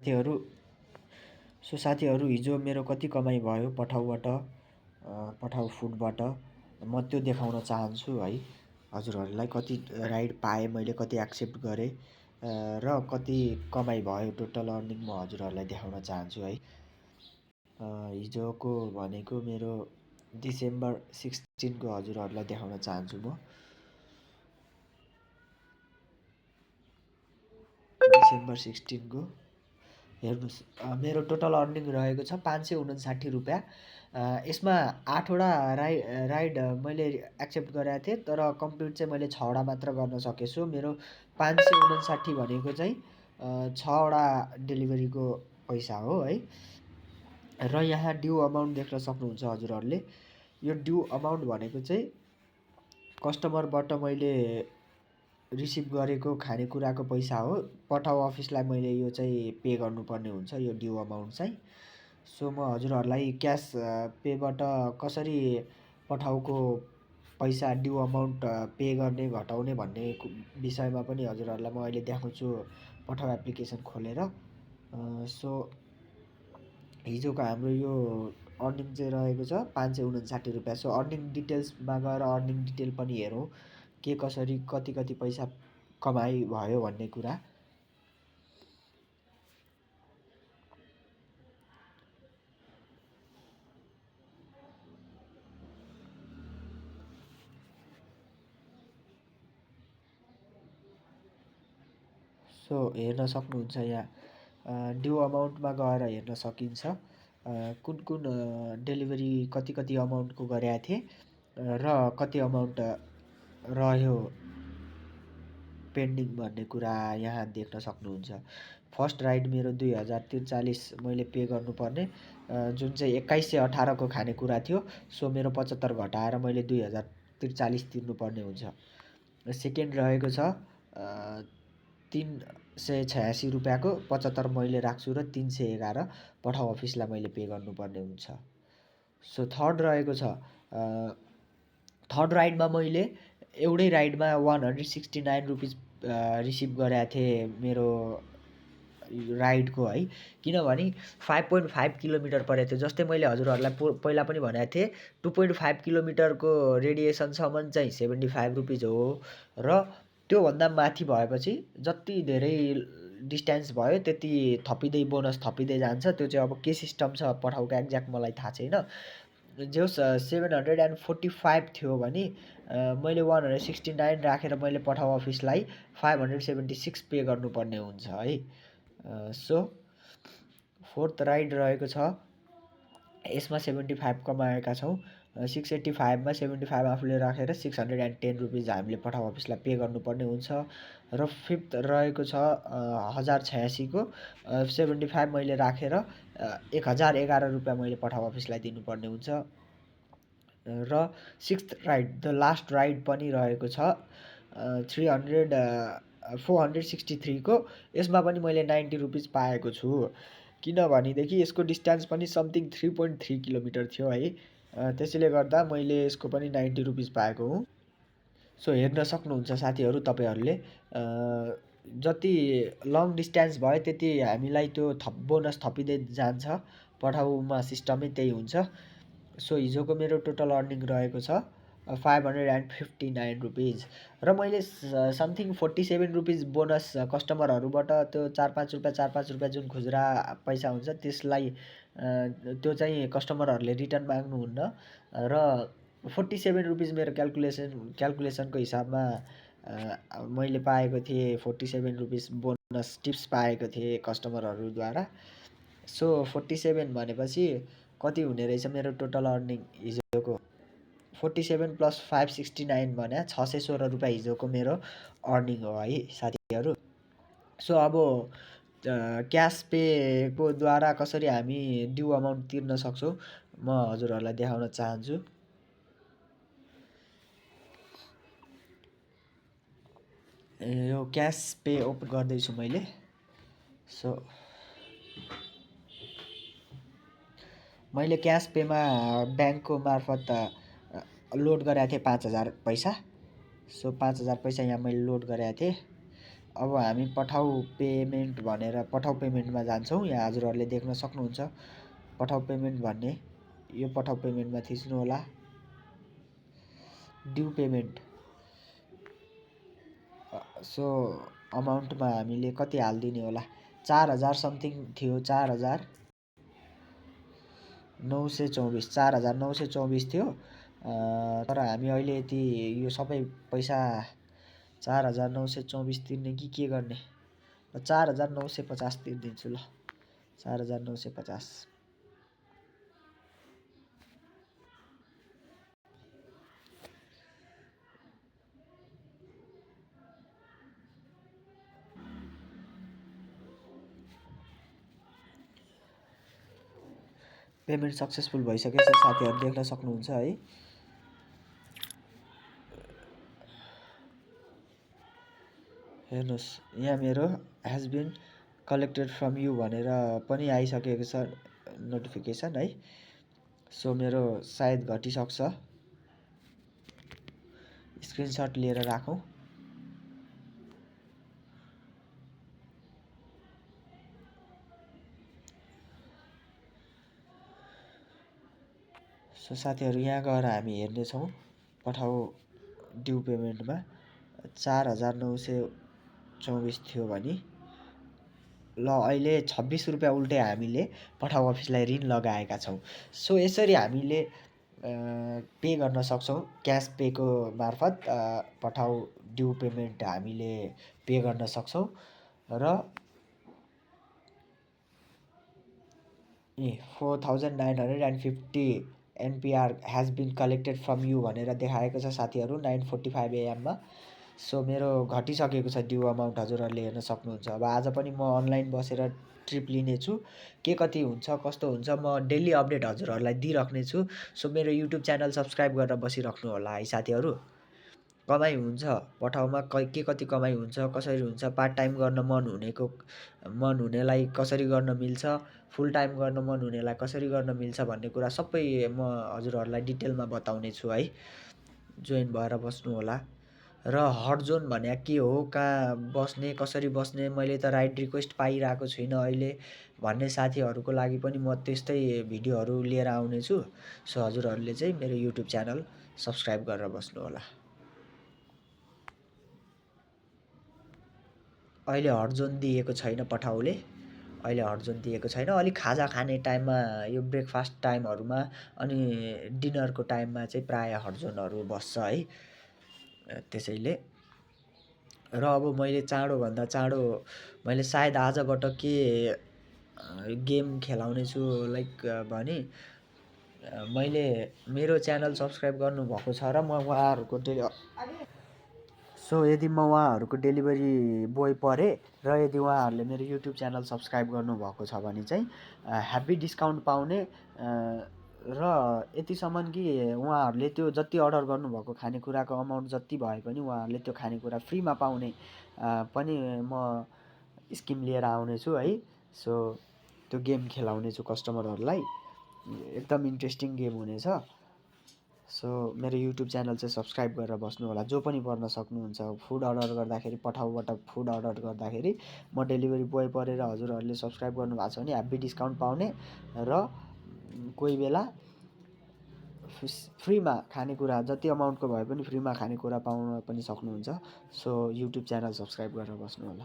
साथीहरू साथीहरू हिजो मेरो कति कमाइ भयो पठाउ फुडबाट म त्यो देखाउन चाहन्छु है। हजुरहरूलाई कति राइड पाएँ मैले, कति एक्सेप्ट गरेँ र कति कमाइ भयो टोटल अर्निङ म हजुरहरूलाई देखाउन चाहन्छु है। हिजोको भनेको मेरो डिसेम्बर 16 को हजुरहरूलाई देखाउन चाहन्छु म। डिसेम्बर 16 को हेर्नुहोस्, मेरो टोटल अर्निङ रहेको छ 559 रुपियाँ। यसमा 8वटा राइड मैले एक्सेप्ट गरेको थिएँ, तर कम्प्लिट चाहिँ मैले 6वटा मात्र गर्न सकेछु। मेरो 559 भनेको चाहिँ 6वटा डेलिभरीको पैसा हो है। र यहाँ ड्यु अमाउन्ट देख्न सक्नुहुन्छ हजुरहरूले। यो ड्यु अमाउन्ट भनेको चाहिँ कस्टमरबाट मैले रिसिभ गरेको खानेकुराको पैसा हो। पठाउ अफिसलाई मैले यो चाहिँ पे गर्नुपर्ने हुन्छ, यो ड्यु अमाउन्ट चाहिँ। सो म हजुरहरूलाई क्यास पेबाट कसरी पठाउको पैसा ड्यु अमाउन्ट पे गर्ने घटाउने भन्ने विषयमा पनि हजुरहरूलाई म अहिले देखाउँछु पठाउ एप्लिकेसन खोलेर। सो हिजोको हाम्रो यो अर्निङ चाहिँ रहेको छ 559 रुपियाँ। सो अर्निङ डिटेल्समा गएर अर्निङ डिटेल पनि हेरौँ, के कसरी कति पैसा कमाइ भयो भन्ने कुरा। सो हेर्न सक्नुहुन्छ यहाँ ड्यु अमाउन्टमा गएर हेर्न सकिन्छ कुन डेलिभरी कति अमाउन्टको गरेका थिएँ र कति अमाउन्ट रह्यो पेन्डिङ भन्ने कुरा यहाँ देख्न सक्नुहुन्छ। फर्स्ट राइड मेरो 2043 मैले पे गर्नुपर्ने, जुन चाहिँ 2118 को खानेकुरा थियो। सो मेरो 75 घटाएर मैले 2043 तिर्नुपर्ने हुन्छ। सेकेन्ड रहेको छ 386 रुपियाँको, 75 मैले राख्छु र 311 पठाउ अफिसलाई मैले पे गर्नुपर्ने हुन्छ। सो थर्ड रहेको छ, थर्ड राइडमा मैले एउटै राइडमा 169 रुपिस रिसिभ गरेको थिएँ मेरो राइडको है। किनभने 5.5 किलोमिटर परेको थियो। जस्तै मैले हजुरहरूलाई पहिला पनि भनेको थिएँ 2.5 किलोमिटरको रेडिएसनसम्म चाहिँ 75 रुपिस हो र त्योभन्दा माथि भएपछि जति धेरै डिस्टेन्स भयो त्यति थपिँदै बोनस थपिँदै जान्छ। त्यो चाहिँ अब के सिस्टम छ पठाउको एक्ज्याक्ट मलाई थाहा छैन। जो 745 थियो भने मैले 169 राखेर मैले पठाउ अफिसलाई 576 पे गर्नुपर्ने हुन्छ है। सो फोर्थ राइड रहेको छ, यसमा 75 कमाएका छौँ। 685 मा 75 आफूले राखेर 610 रुपिस हामीले पठाउ अफिसलाई पे गर्नुपर्ने हुन्छ। र फिफ्थ रहेको छ 1086 को 75 मैले राखेर 1011 रुपियाँ मैले पठाउ अफिसलाई दिनुपर्ने हुन्छ। र sixth ride the last ride पनि रहेको छ 463 को, यसमा पनि मैले 90 रुपिस पाएको छु। किनभनेदेखि यसको डिस्टेन्स पनि समथिङ 3.3 किलोमिटर थियो है। त्यसैले गर्दा मैले यसको पनि 90 रुपिस पाएको हुँ। सो हेर्न सक्नुहुन्छ साथीहरू तपाईँहरूले जति लङ डिस्टेन्स भयो त्यति हामीलाई त्यो बोनस थपिँदै जान्छ। पठाउमा सिस्टमै त्यही हुन्छ। सो हिजोको मेरो टोटल अर्निङ रहेको छ 559 रुपिस र मैले समथिङ 47 रुपिस बोनस कस्टमरहरूबाट त्यो 4-5 रुपियाँ जुन खुजुरा पैसा हुन्छ त्यसलाई त्यो चाहिँ कस्टमरहरूले रिटर्न माग्नुहुन्न र 47 रुपिस मेरो क्यालकुलेसनको हिसाबमा मैले पाएको थिएँ 47 रुपिस बोनस टिप्स पाएको थिएँ कस्टमरहरूद्वारा। सो 47 भनेपछि कति हुने रहेछ मेरो टोटल अर्निङ हिजोको 47 प्लस 569 भने 616 रुपियाँ हिजोको मेरो अर्निङ हो है साथीहरू। सो अब क्यास पेको द्वारा कसरी हामी ड्यु अमाउन्ट तिर्न सक्छौँ म हजुरहरूलाई देखाउन चाहन्छु। यो क्यास पे ओपन गर्दैछु मैले। सो मैले क्यास पेमा ब्याङ्कको मार्फत लोड गरेको थिएँ 5000 पैसा। सो 5000 पैसा यहाँ मैले लोड गरेको थिएँ। अब हामी पठाउ पेमेन्ट भनेर पठाउ पेमेन्टमा जान्छौँ। यहाँ हजुरहरूले देख्न सक्नुहुन्छ पठाउ पेमेन्ट भन्ने, यो पठाउ पेमेन्टमा थिच्नु होला। ड्यु पेमेन्ट, सो अमाउन्टमा हामीले कति हालिदिने होला, 4000 समथिङ थियो, 4924 4924 थियो। तर हामी अहिले यति यो सबै पैसा 4924 तिर्ने कि के गर्ने, 4950 तिर्दिन्छु ल, 4950। पेमेन्ट सक्सेसफुल भइसकेछ साथीहरू, देख्न सक्नुहुन्छ है। हेर्नुहोस् यहाँ मेरो has been collected from you भनेर पनि आइसकेको छ नोटिफिकेसन है। सो मेरो सायद घटिसक्छ, स्क्रिनसट लिएर राखौँ। सो साथीहरू यहाँ गएर हामी हेर्नेछौँ पठाउ ड्यु पेमेन्टमा 4924 थियो भने ल अहिले 26 रुपियाँ उल्टै हामीले पठाउ अफिसलाई ऋण लगाएका छौँ। सो यसरी हामीले पे गर्न सक्छौँ क्यास पेको मार्फत। पठाउ ड्यु पेमेन्ट हामीले पे गर्न सक्छौँ र 4950 NPR has been collected from you भनेर देखाएको छ साथीहरू 9:45 AM मा। सो मेरो घटिसकेको छ ड्यु अमाउन्ट, हजुरहरूले हेर्न सक्नुहुन्छ। अब आज पनि म अनलाइन बसेर ट्रिप लिनेछु, के कति हुन्छ कस्तो हुन्छ म डेली अपडेट हजुरहरूलाई दिइराख्नेछु। सो मेरो युट्युब च्यानल सब्सक्राइब गरेर बसिराख्नु होला है साथीहरू। कमाइ हुन्छ पठाउमा, के कति कमाइ हुन्छ, कसरी हुन्छ, पार्ट टाइम गर्न मन हुनेलाई कसरी गर्न मिल्छ, फुल टाइम गर्न मन हुनेलाई कसरी गर्न मिल्छ भन्ने कुरा सबै म हजुरहरूलाई डिटेलमा बताउने छु है। जोइन भएर बस्नु होला। र हट जोन भने के हो, कहाँ बस्ने, कसरी बस्ने, मैले त राइड रिक्वेस्ट पाइरहेको छुइनँ अहिले भन्ने साथीहरूको लागि पनि म त्यस्तै भिडियोहरू लिएर आउनेछु। सो हजुरहरूले चाहिँ मेरो युट्युब च्यानल सब्सक्राइब गरेर बस्नु होला। अहिले हट जोन दिएको छैन पठाउले, अहिले हट जोन दिएको छैन। अलिक खाजा खाने टाइममा, यो ब्रेकफास्ट टाइमहरूमा अनि डिनरको टाइममा चाहिँ प्रायः हट जोनहरू बस्छ है। त्यसैले र अब मैले चाँडोभन्दा चाँडो मैले सायद आजबाट के गेम खेलाउने छु लाइक भने मैले मेरो च्यानल सब्सक्राइब गर्नुभएको छ र म उहाँहरूको सो यदि म उहाँहरूको डेलिभरी बोय परेँ र यदि उहाँहरूले मेरो युट्युब च्यानल सब्सक्राइब गर्नुभएको छ भने चाहिँ ह्याप्पी डिस्काउन्ट पाउने र यतिसम्म कि उहाँहरूले त्यो जति अर्डर गर्नुभएको खानेकुराको अमाउन्ट जति भए पनि उहाँहरूले त्यो खानेकुरा फ्रीमा पाउने पनि म स्किम लिएर आउनेछु है। सो त्यो गेम खेलाउनेछु कस्टमरहरूलाई, एकदम इन्ट्रेस्टिङ गेम हुनेछ। सो मेरो युट्युब च्यानल चाहिँ सब्सक्राइब गरेर बस्नु होला, जो पनि पर्न सक्नुहुन्छ। फुड अर्डर गर्दाखेरि पठाउबाट फुड अर्डर गर्दाखेरि म डेलिभरी बोय परेर हजुरहरूले सब्सक्राइब गर्नुभएको छ भने ह्याप्पी डिस्काउन्ट पाउने र कोही बेला फ्रीमा खानेकुरा जति अमाउन्टको भए पनि फ्रीमा खानेकुरा पाउन पनि सक्नुहुन्छ। सो युट्युब च्यानल सब्सक्राइब गरेर बस्नु होला।